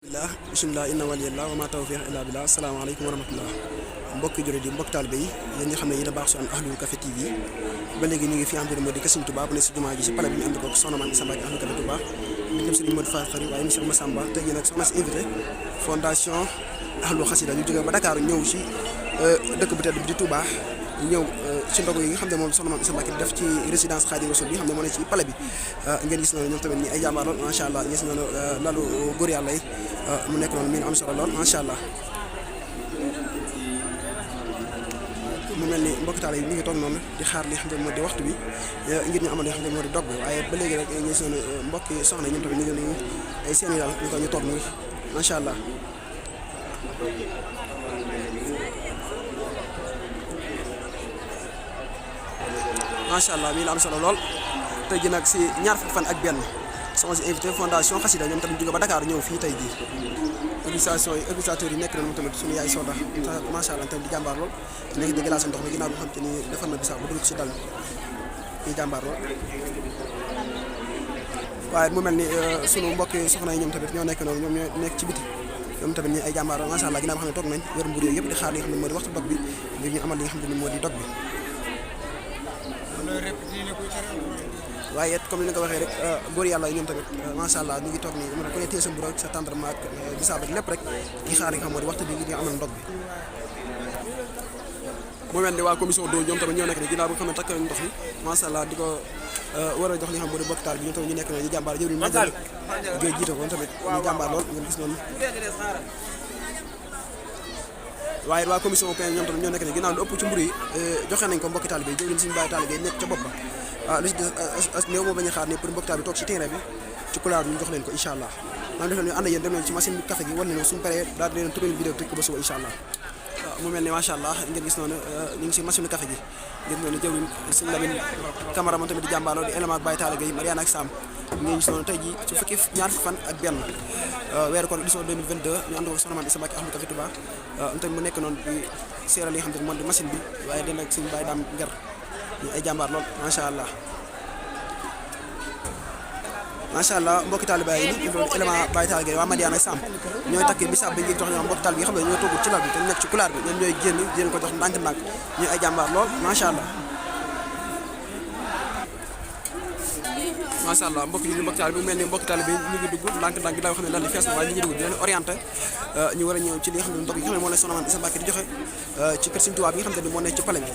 bismillah inna waliyallah wa ma tawfiq illa billah asalaamaaleykum wa rahmatullah mbokki jullit yi mbokki taalibe yi yéen ñi xam ne yéen a baax su an Ahlu Café TV ba léegi ñu ngi fi am moo di Sëriñ Touba bu ne si jumaa ji si pale bi ñu ànd ko soxna Maam Issa Mbacké Ahlu Café Touba di dem Sëriñ Modou Fall Khari waaye monsieur Massamba tey jii nag soxna si invité fondation Ahlu Xasida ñu jógee ba Dakar ñëw si dëkk bu tedd bi di Touba ñëw ci ndogu yi nga xam ne moom soxna Maam Issa Mbacké def ci résidence Khadimou Rassoul bi xam ne moo ne ci pale bi ngeen gis noonu ñoom tamit ñi ay jàmbaar lool macha allah gis noonu lalu góor yàlla yi mu nekk noonu miin am solo lool macha allah mu mel ni mbokki taal yi ñu ngi toog noonu di xaar li xam ne moo di waxtu bi ngir ñu amal li xam ne moo di dog bi waaye ba léegi rek ñu gis noonu mbokki soxna ñoom tamit ñu ngi ay seen daal ñu ko ñu toog muy macha allah macha allah mii la am solo lool tey jii nag si ñaar fukki fan ak benn sama si invité fondation Xasida ñoom tamit jóge ba Dakar ñëw fii tey jii organisateurs yi nekk na moom tamit suñu yaay Soda macha allah tamit di jàmbaar lool nekk di glace ndox mi ginnaaw bi xam te ni defar na bisaab ba dugg si dal di jàmbaar lool waaye mu mel ni sunu mbokki soxna yi ñoom tamit ñoo nekk noonu ñoom ñoo nekk ci biti ñoom tamit ñi ay jàmbaar macha allah ginnaaw bi xam ne toog nañ yor mbir yooyu yëpp di xaar li nga xam ne moo di waxtu dog bi ngir ñu amal li nga xam ne moo di dog bi waaye it comme ni nga ko waxee rek góor yàlla yi ñoom tamit macha allah ñu ngi toog nii ku ne téye sa mburu ak sa tendrement ak bisaab ak lépp rek di xaar li nga xam moo di waxtu bi ngir ñu amal ndog bi mu mel ni waa commission d'eau ñoom tamit ñoo nekk nii ginnaaw bi nga xam ne takk nañ ndox mi macha allah di ko war a jox li nga xam moo di bokk taal bi ñoom tamit ñu nekk noonu ñu jàmbaar jëwriñ ma géej jiite ko tamit ñu jàmbaar lool ngeen gis noonu waaye waa commission pen ñoom tamit ñoo nekk ne ginnaaw lu ëpp ci mburu yi joxe nañ ko mbokki taalibe jóg leen suñu bàyyi taalibe nekk ca bopp ba waaw lu si des néew moo bañ a xaar ne pour mbokki taalibe toog ci terrain bi ci couloir bi ñu jox leen ko incha allah maanaam def leen ñu ànd yéen dem leen ci machine bi café gi wan leen suñu paree daal di leen tourné vidéo tëj ko ba suba incha allah waaw mu mel ni macha allah ngeen gis noonu ñu ngi si machine café gi ngeen noonu jëwriñ sëñ Lamine Camara moom tamit di jàmbaarloo di élément ak bàyyi taalibe yi Mariana ak Sam ngeen gis noonu tey jii ci fukki ñaar fan ak benn weeru koor édition 2022 ñu ànd ko soxna Maam Issa Mbacké Ahlu Café Touba tamit mu nekk noonu di seeral li nga xam ne moo di machine bi waaye dina ak suñu bàyyi daam nger ñu ay jàmbaar lool macha allah macha allah mbokki taalibe yi ni doon élément bàyyi taalibe waa Mariana ak Sam ñooy takk bisaab bi ngir jox ñoom mbokki taalibe yi xam ne ñoo togg ci lal bi te nekk ci couloir bi ñoom ñooy génn ko jox ndànk-ndànk ñu ay jàmbaar lool macha allah macha allah mbokk yi mbokk taalibe bi mu mel ni mbokk taalibe bi ñu ngi dugg ndànk-ndànk gi daal xam ne daal di fees na waaye ñu ngi dugg di leen orienté ñu war a ñëw ci li nga xam ne ndog yi nga xam ne moo la soxna Maam Issa Mbacké di joxe ci kër Sëriñ Tuubaa bi nga xam ne moo nekk ci palais bi